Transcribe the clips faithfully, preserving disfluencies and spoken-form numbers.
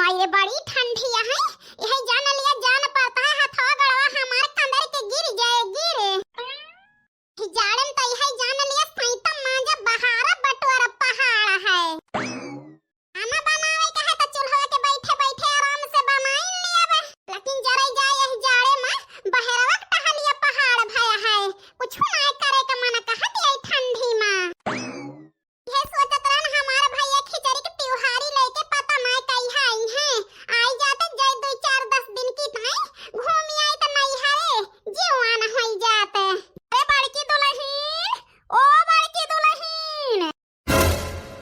अरे बड़ी ठंडी है, यही जान लिया जान पड़त है, हथवा गड़वा हमार कंदर के गिर जाए, गिरे। जाड़े में तो यही जान लिया सैतम मांजा बहारा बटोर पहाड़ है। खाना बनावे के है तो चूल्हा के बैठे बैठे आराम से बनाई लेबे, लेकिन जरे जाए यही जाड़े में बहरवा के टहलिया पहाड़ भया है, कुछ ना करे के मन कहत यही ठंडी में। ये सोचत रहन हमार भैया खिचड़ी के तिउहारी लेके पता ना कहिया आई हैं, आई जाते जय दुई चार दस दिन की ताई घूमी आई त नैहरे जीवान होई जाते। अरे बड़की दुलहिन, ओ बड़की दुलहिन।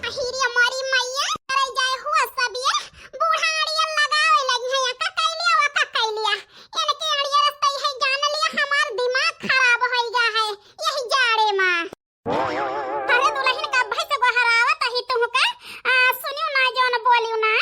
अहिरिया मोरी मैया, करे जाए हुआ सबिया, बूढ़ा अड़िया लगावे लगी है, या का कैलिया, वा का कैलिया। इनके अड़िया रस्ता है जान लिया, हमार दिमाग खराब होई गा है, यही जाड़े मा। अरे दुलहिन, कब्बे से गोहरावत ही तुहका, आ, सुनियो ना जौन बोलियो ना।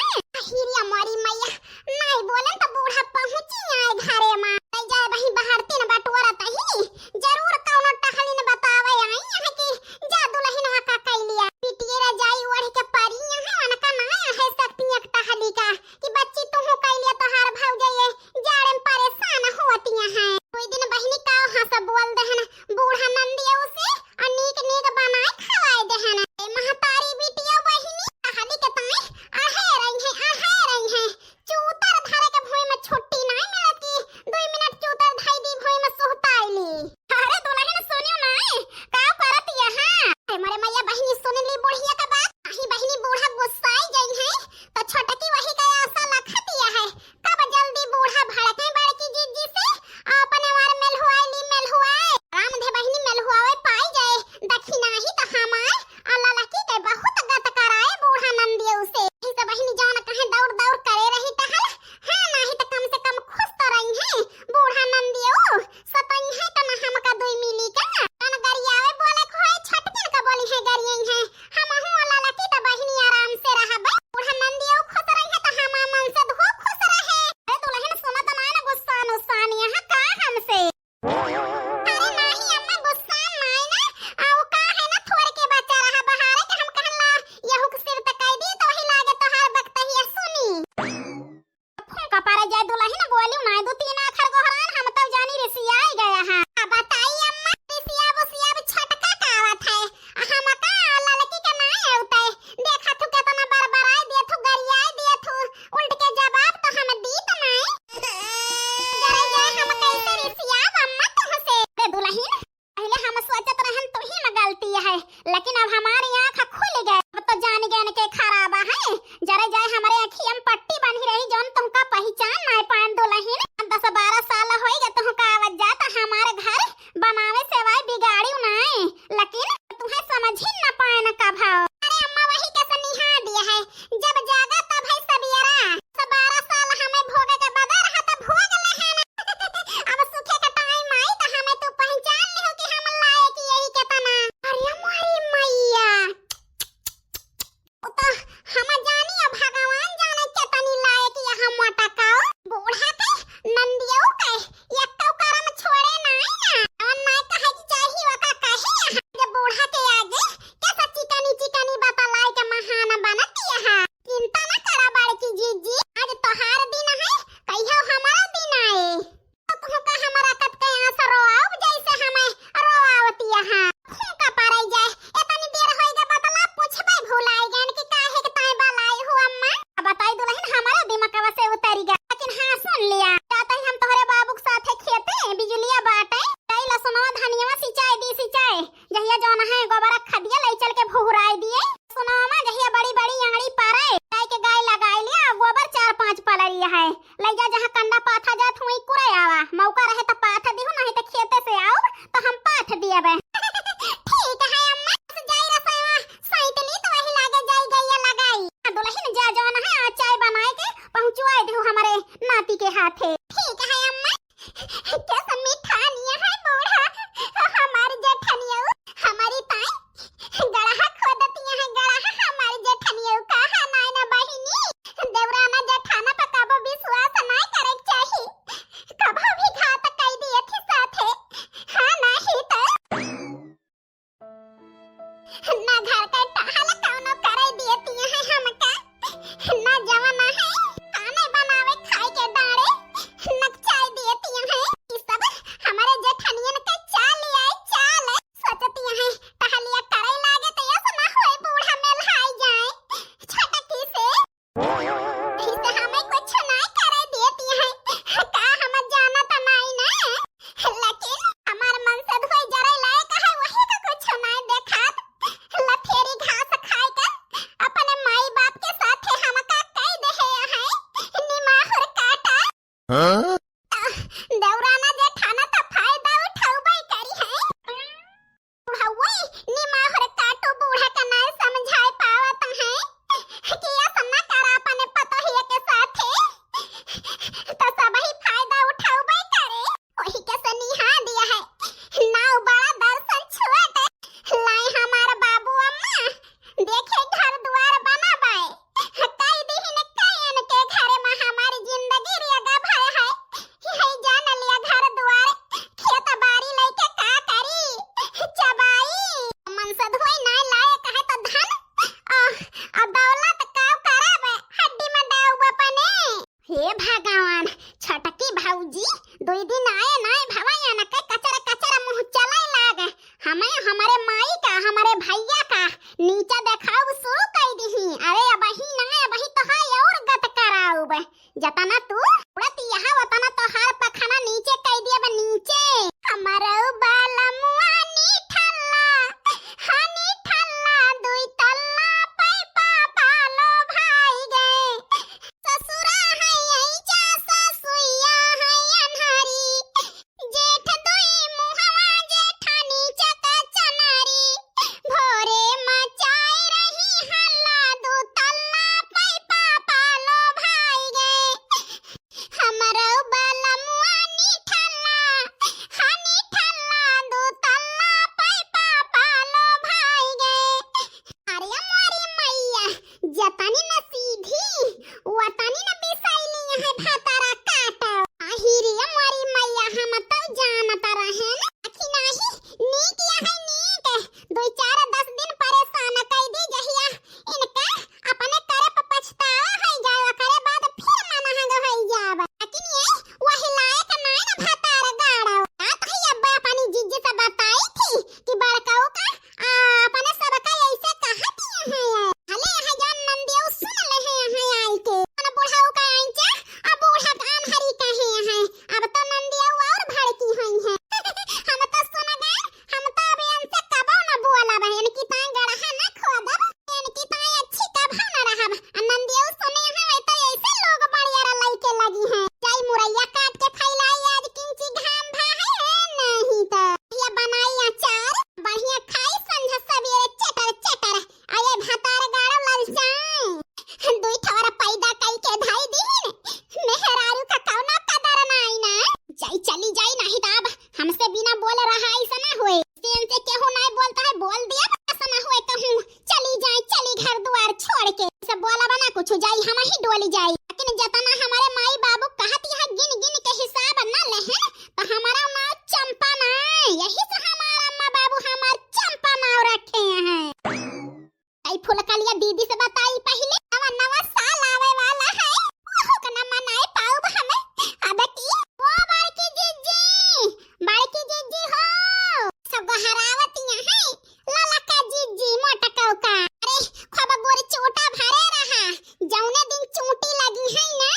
अहिरिया मोरी मैया, नाई बोलन त बूढ़ा पहुँची आए घरे मा। ले जाए बही बहरती न बटोरत ही, जरूर कौनो टहलिन बतावे आई यहाँ की जा दुलहिनवा का कैलिया। पिटिए रजाई ओढ़ के परी यहाँ, उनका ना है शक्ति एक टहली का कि बच्ची तुहू कैलिया तोहार भौजाई जाड़े में परेशान होतिया हैं। कोई दिन बहिनी का हाँ से बोल देहन बूढ़ा नंदिया उसे और नीक नीक बनाए खवाए देहन। ए महतारी बिटिया बहिनी टहली के ताई अढ़े रही है, अढ़े रही है। चूतर धरे के भुई में छुट्टी नाई मिलत कि दुई मिनट चूतर धई दी भुई में सुहताइली। अरे दुलहिन सुनियो नाई, का करत यहाँ? ए मोरे मैया बहिनी सुन ली बुढ़िया का बात। अही बहिनी बूढ़ा गुस्साई गई है, तो छोटकी वही का आशा लखतिया है। कब जल्दी बूढ़ा भड़के बड़की जीजी से, अपने वार मेलहुआई ली मेलहुआए। राम धे बहिनी मेलहुआवे पाई जाए, दखिनाही तो हमार आ ललकी के बहुत गत कराए बूढ़ा नंदियो से। यही से बहिनी जौन कहे दौड़ दौड़ करे रही टहल, हाँ नाही तो कम से कम खुश तो रही है बूढ़ा नंदियो। सतई है तो ना हमका दुई मिली का। कौन गरियावे बोले को है छटकिन का बोली है गरियई है। हमहू ललकी तो बहिनी आराम से रहबे। बूढ़ा नंदियो खुश रही है तो हमार मन से धो खुश रहे। अरे दुलहिन सुनत ना ना गुस्सा नुस्सान यहाँ का हमसे। अरे नाही अम्मा, गुस्सा माई ना, आ, वो का है ना, थोड़ के बच्चा रहा बहारे के हम कहन ला, यहू के सिर तकाई दी, तो वही लागे तोहार बकतहिया सुनी। फूंका पारे जाए दुलहिन बोलियो ना, दो तीन आखर गोहरान हम तो जानी रिसियाई गया है। आ, बताई अम्मा, रिसियाब उसियाब छटका का आवत है, आ, हमका ललकी के ना आवत है, देखा थू केतना बरबराई दिया थू, गरियाई दिया थू, उल्ट के जवाब तो हम दीत नाई। जरे जाए हम कैसे रिसियाब अम्मा तुहसे। बे दुलहिन, पहिले हम सोचत रहन तुही में गलती है, लेकिन अब हमारी आँख खुल गए। अब तो जान गए के खराबा है। जरे जाए हमरे अँखिया में पट्टी बंधी रही, जौन तुमका पहचान नाई पाएन दुलहिन। दस बारह साल होई गए तुमका आवत जात हमारे घर बनावे सेवाई बिगाड़ियो नाई, लेकिन तुहे समझी न पाएन कभो। अरे अम्मा वही के सनिहा दिया है, जब जागा तब है सबियरा। दस बारह साल हमें भोगे के बदर है त भोग ले है ना। अब सुखे के टाइम आई त हमें तू पहचान लिहो कि हम लायक यही केतना। अरे मोरी मैया, ओ त हम जानी अब भगवान जाने केतनी लायक यह मोटकाओ। बूढ़ा के नंदियो के एक तो करम छोड़े नाई ना। जवन नाई कहे के चाही ओका कहे। जब बूढ़ा के आगे कैसा चिकनी चिकनी बतलाई के महान बनत यह। चिंता न करा बड़की जीजी, आज तोहार दिन है, कहियो हमारा दिन आए। तो तुहका हमारा कत के आंसू रोआउब जैसे हमें रोआवत यहाँ। फूंका पड़े जाए, इतनी देर होई गए बतला पूछबे भुलाई गए कि काहे के ताई बलाई हो अम्मा। अब बताई दुलहिन हमारा दिमागवा से उतरी गए, लेकिन हाँ सुन लिया, जाते ही हम तोहरे बाबू के साथे खेते बिजुलिया बाटे, ताई लसुनवा धनिया सिंचाई दी सिंचाई, जहिया जौन है गोबर खदिया ले चल के भुहुराई दिए। सुनावा जहिया बड़ी बड़ी आंगड़ी पारे, गाय के गाय लगाई लिया, गोबर चार पांच पलरिया है, ले जा जहाँ कंडा पाथा जात हुई कुरे आवा, मौका रहे त पाथ दिहु, नहीं त खेते से आओ त हम पाथ दियबे। ठीक है अम्मा, बस जाई रसोईवा, साइत ली त वही लागे जाई गैया लगाई। आ दुलहिन जा जौन है आ चाय बनाए के पहुँचवाए दिहु हमारे नाती के हाथे। ठीक है अम्मा। कैसा मिठानिया है बूढ़ा, हमार जेठनिया, हमारी ताई गड़हा खोदतिया है, गड़हा हमार जेठनिया, कहा नाई ना बहिनी, देवराना जेठाना पर कबो विश्वास नाई करे, हाँ? त देवराना जेठाना त फायदा उठाउबे करी है। बुढ़ाऊ निमाहर काटू बूढ़ा का नाय समझाए पावत है कि ऐसा ना करा अपने पतोहिया के साथे। त सबही फायदा उठाउबे करे। वही के सनिहा दिया है। नाव बड़ा दर्शन छुअत। लाई हमार बाबू अम्मा। देखे घर दुआर बना बाए। कई दिहिन कई इनके घरे में हमारी जिंदगी रियगा भर है। यही जान लिया घर दुआर, खेत बाड़ी लइके का करी? चबाई। मन से धोई नाय लायक है त धन, आ, आ दौलत काव करब, हड्डी में डाउब अपने। हे भगवान, छोटकी भौजी, दुई दिन आए नाय भवा, इनके कचर कचर मुँह चले लागे। हमें हमरे माई का, हमरे भैया का नीचा देखाउब शुरू कई दिही। अरे अबही नाय, अबही तो है और गत कराउब। जतना तू उड़त यहाँ, वतना तोहार पखना नीचे कई दिया बा, नीचे। हमरो बालमुआ निठल्ला, हा निठल्ला, दुई तल्ला पैपा पालो भाई गए। ससुरा है ऐचा, ससुइया है अन्हारी। जेठ दुई मुहवा, जेठानी चका चनारी। भोरे मचाए रही हल्ला, दू तल्ला पैपा पालो भाई गए। हमरो बलमुआ निठल्ला, हा निठल्ला, दू तल्ला पैपा पालो भाई गए। अरे मोरी मैया, जतनी न सीधी, वतनी न बिसैली है भतरा काटो। आही रे मोरी मैया, हम तो जानत रहेन कि नाही नीक यह है नीक। दो चार दस दिन परेशान कई दी, जहिया इनका अपने करे प पछतावा है जाए, ओकरे बाद फिर मनहंग है जाब। लेकिन ये वही लायक नाय न भतार गाड़ो। रात ही अब्बा अपनी जिज्जी से बताई थी कि बड़काऊ का आ, अपने सबका ऐसे कहा दिए हैं। हले यहाँ जान नंदियो सुन ले हैं यहाँ आई के। मन बुढ़ाऊ का आइचा, अब बूढ़ा कान हरी कहे हैं। अब तो नंदियो और भड़की हुई हैं। हम तो सुन गए, हम तो अब इनसे कबो न बोलब, इनकी ताई गड़हा न खोदब, इनकी ताई अच्छी कबो न रहब। आ नंदियो सुने हैं, वै तो ऐसे लोग बड़ियारा लइके लगी हैं। जाई मुरैया काट के फैलाई, आज किंची घाम भा है, नहीं तो। ये बनाई अचार, बढ़िया खाई संझा सबेरे चटर चटर। आ ये भतार गाड़ो ललचाए। दुई ठवरा पैदा कई के धाई दीन। मेहरारू का कौनो कदर नाई ना। जाई चली जाई, नहीं तो अब हमसे बिना बोले रहा ऐसा ना होए। से इनसे केहू नाई बोलता है, बोल दिया ऐसा ना होए कहूँ। चली जाई, चली घर दुआर छोड़ के। सब बोला बना कुछ जाई, हम ही डोली जाई। लेकिन जतना हमारे माई बाबू कहती है गिन गिन के हिसाब न लेहे, तो हमारा नाव चंपा ना, यही से हमारा अम्मा बाबू हमार चंपा नाव रखे हैं। कई फुलकलिया दीदी से बताई पहिले, नवा नवा साल आवे वाला है, ओहू के न मनाए पाउब हमें। अब की, ओ बड़की जिज्जी, बड़की जिज्जी हो, सब गोहरावतिया है, ललका जिज्जी, मोटकऊ का। अरे, खूब गोर चूटा भरे रहा, जौने दिन चूटी लगी है ना,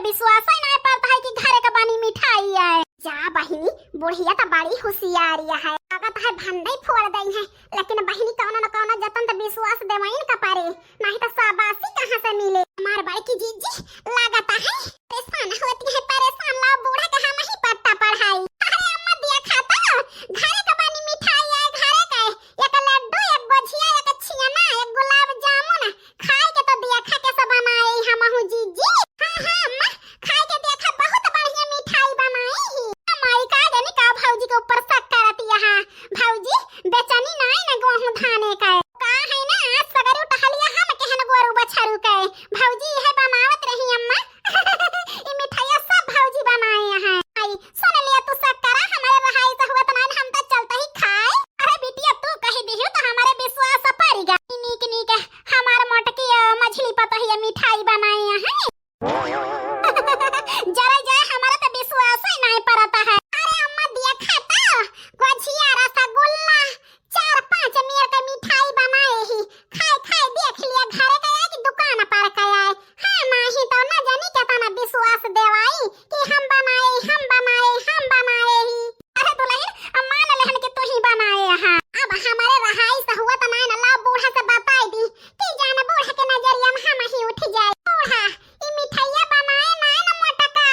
विश्वास ही नाहीं परत है कि घरे क बनी मिठाई आए। जा बहिनी, बुढ़िया त बड़ी हुसियारी है, लागत है भंडे फोड़ दई है, लेकिन बहिनी कौनो न कौनो जतन त विश्वास देवइन क परे, नाहीं त शाबाशी कहाँ से मिले। हमार बड़की जीजी लागत है परेशान होती है, परेशान। लाओ बूढ़ा क हमहीं पट्टा पढ़ाई। अरे अम्मा देखा त, घरे क बनी मिठाई आए, घरे क, एक लड्डू, एक गोझिया, एक छियना, एक गुलाब जामुन, खाए के तो देखा कैसे बनाए हमहू जीजी। हाँ, हाँ, अम्मा, खाए के देखा बहुत बढ़िया मिठाई बनाई ही। हमारी का जाने का भौजी के ऊपर शक करत यहाँ। भौजी, बेचनी नाई न गेहूं धाने का। का है ना, आज सगरू टहलिया हम केहन गोरू बछरू के। भौजी इहे बनावत रही अम्मा। ई मिठाइया सब भौजी बनाए हैं। आई, सुन लिया तू शक करा, हमारे रहाई से हुआ त नाई, हम तो चलते ही खाए। अरे बिटिया, तू कही दिहू त हमारे विश्वास परिगा। नीक नीक हमार मोटकी, अ, मझली पतोहिया मिठाई बनाए हैं। जरा जाए, हमारे त विश्वास ही नाहीं परत है। अरे अम्मा, देखा त, गोझिया, रसगुल्ला, चार पांच मेर के मिठाई बनाए ही। खाए खाए देख लिया, घरे का आए कि दुकान पर का आए। हाँ, नाहीं तो न जानी केतना विश्वास देवाई कि हम बनाए, हम बनाए, हम बनाए ही। अरे दुलहिन, अब मान लेहन कि तू ही बनाए अहा। अब हमरे रहाई से हुआ त नाई न, लाओ बूढ़ा से बताई दी कि जान बूढ़ा के नजरिया में हम ही उठ जाए। बूढ़ा, ई मिठाइया बनाए नाई न मोटका,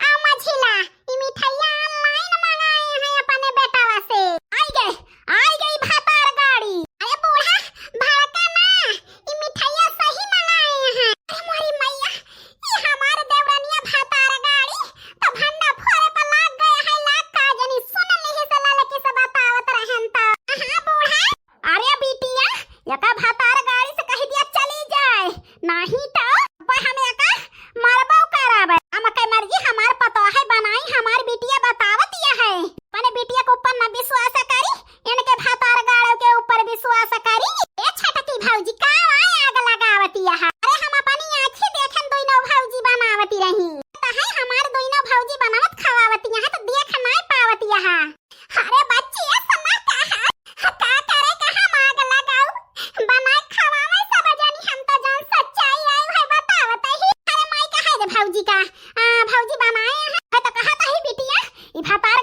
आ मझिला, ई मिठाइया online मंगाए हैं अपने बेटवा से। आई गए, आई गई भतार गाड़ी। अरे बूढ़ा, भड़का ना, ई मिठाइया सही मंगाए हैं। अरे मोरी मैया, ई हमार देवरनिया भतार गाड़ी, तो भंडा फोरे पर लाग गया है, लाग का जनी सुन लिही से ललकी से बतावत रहन त। हाँ बूढ़ा। अरे बिटिया, एका भतार गाड़ी से कही दिया चली जाए, नाहीं तो अब हम एका मरबो करब। हम के मर्जी हमार पतोह है बनाई, हमार बिटिया बतावत यह है। अपने बिटिया के ऊपर न विश्वास करी, इनके भतार गाड़ो के ऊपर विश्वास करी। ए छटकी भौजी, का आय आग लगावत यह? अरे हम अपनी आँखी देखन दुइनो भौजी बनावती रही। त है हमार दुइनो भौजी बनावत खवावत यहाँ त देख नाई पावत यहाँ। अरे बच्ची, ऐसा ना कहा। का करे कहा, आग लगाऊ, बनाए खवावे सब जनी, हम तो जान सच्चाई आई है बतावत ही। अरे माई कहा जे भौजी का, आ, भौजी बनाए हैं, है तो कहा त ही बिटिया, ई भतार